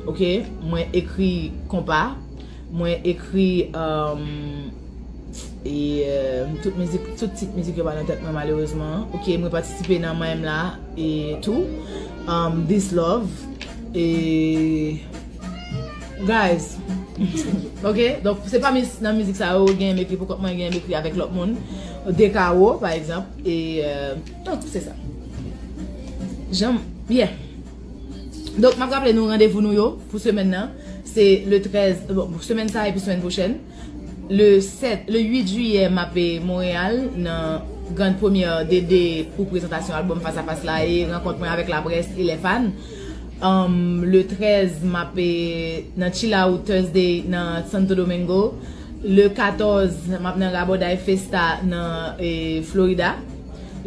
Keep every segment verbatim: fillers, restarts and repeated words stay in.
Ok, mwen ekri konpa, mwen ekri, um, e, euh, tout mizik, tout tit mizik yo pa nan tèt mwen malerezman. Ok, mwen patisipe nan Mwen la e tou. Um, This Love e Guys. Ok, donk se pa mis nan mizik sa yo gen m ekri pou kont mwen, gen m ekri avèk lòt moun. Dekawo pa egzanp e, euh, donk se sa. Jan, yeah. Donk m ap raple nou randevou nou yo pou semèn nan. Se le trèz, bon, semèn sa epi semèn pwochèn. Le sèt, le uit jiyè m ap e Montréal nan Grand Première DD pou prezantasyon albòm Fas a Fas la e rankont mwen avèk laprès e lè fan. Um, le trèz m ap e nan Chill Out Thursday nan Santo Domingo. Le katòz m ap nan Rabòday Festa nan e, Florida.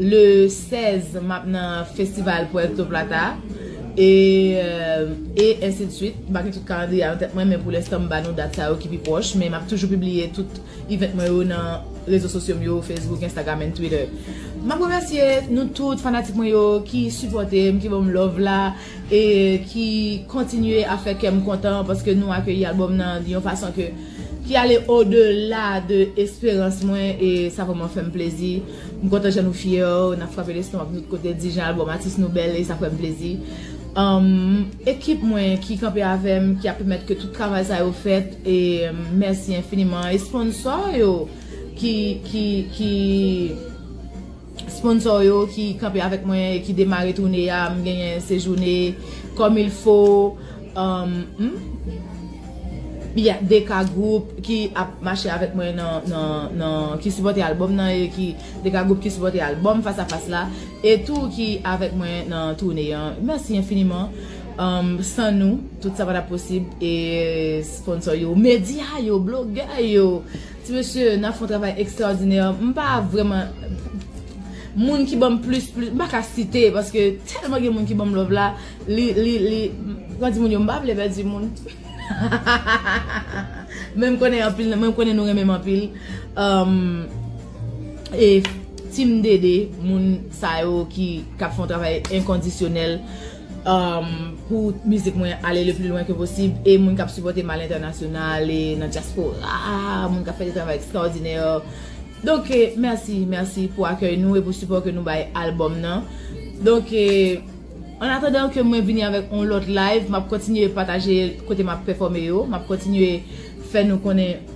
Le sèz m ap nan festival Puerto Plata e, euh, e ensi de suite. M pa gen tout kalandriye a nan tèt mwen, men pou lenstan m ba nou dat sa yo ki pi pwòch, men m ap toujou pibliye tout event mwen yo nan rezo sosyo m yo, Facebook, Instagram and Twitter. M ap remèsye nou tout fanatik mwen yo ki sipòte m, ki ban m love la e ki kontinye a fè kè m kontan paske nou akeyi albòm nan yon fason ke ki ale odela de esperans mwen e sa vrèman fè m plezi. M kontan jan nou fyè, n ap frape lestomak tout kote, di jan albòm atis nou bèl e sa fè m plezi. Um, ekip mwen ki kanpe avè m, ki ap pèmèt ke tout travay sa yo fèt e, um, mèsi enfiniman. E sponsò yo ki, ki, ki sponsò yo ki kanpe avèk mwen e ki demare toune a, m genyen Sejoune, Comme Il Faut, um, hmm? Yeah, D K Group ki ap mache avèk mwen nan, nan, nan, ki sipòte albòm nan e ki D K Group ki sipòte albòm Fas a Fas la e tou ki avèk mwen nan toune an. Mèsi enfiniman. Um, san nou, tout sa pa t ap posib e sponsò yo, medya yo, blogè yo, ti mesye, n ap fè yon travay ekstraòdinè. M pa vrèman moun ki ban m plis, plis, m pa ka site, paske tèlman gen moun ki ban m love la, li, li, li, kòman di moun yo, m pa vle pèdi moun. Men m konnen anpil, men m konnen nou renmen m anpil. Um, e Team Dede, moun sa yo ki, k ap fè yon travay enkondisyonèl, um, pou mizik mwen ale le pli lwen ke posib, e moun k ap sipòte m alentènasyonal e nan dyaspora, moun k ap fè de travay ekstraòdinè. Donk, eh, mèsi, mèsi pou akèy nou e pou sipò ke nou bay albòm nan. Donk, eh, an atandan ke mwen vini avèk yon lòt live, m ap kontinye pataje kote m ap pèfòme yo, m ap kontinye fè nou konnen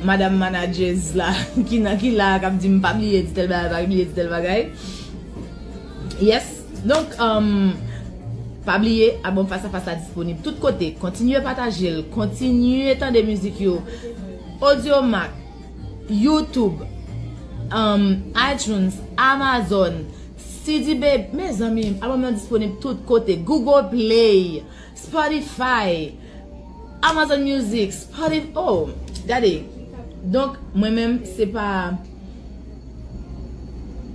madanm manadjez la ki nan, ki la, k ap di m pa bliye di tèl bagay, pa bliye di tèl bagay. Yes. Donk, um, pa bliye, albòm Fas a Fas la disponib tout kote. Kontinye pataje l, kontinye tande mizik yo. Audiomack, YouTube, um, iTunes, Amazon, C D Baby. Mezanmi, albòm nan disponib tout kote. Google Play, Spotify, Amazon Music, Spotify, oh, gade. Donk, mwen menm, se pa,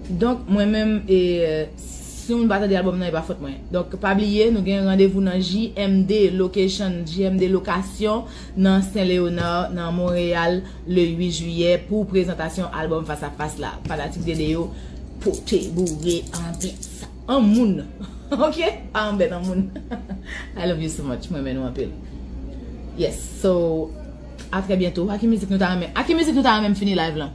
donk, mwen menm, e, si moun pa tande albòm nan, e pa fòt mwen. Donk, pa bliye, nou gen randevou nan J M D Location, J M D Lokasyon, nan Sen Leonard, nan Monreyal, le uit jiyè, pou prezantasyon albòm Fas a Fas la. Fanatik Dede yo, pote boure an bèt. An moun. Ok? Pa an bèt, an moun. I love you so much. Mwen renmen nou anpil. Yes. So, a trè byento. A ki mizik nou ta renmen? A ki mizik nou ta renmen m fini live lan?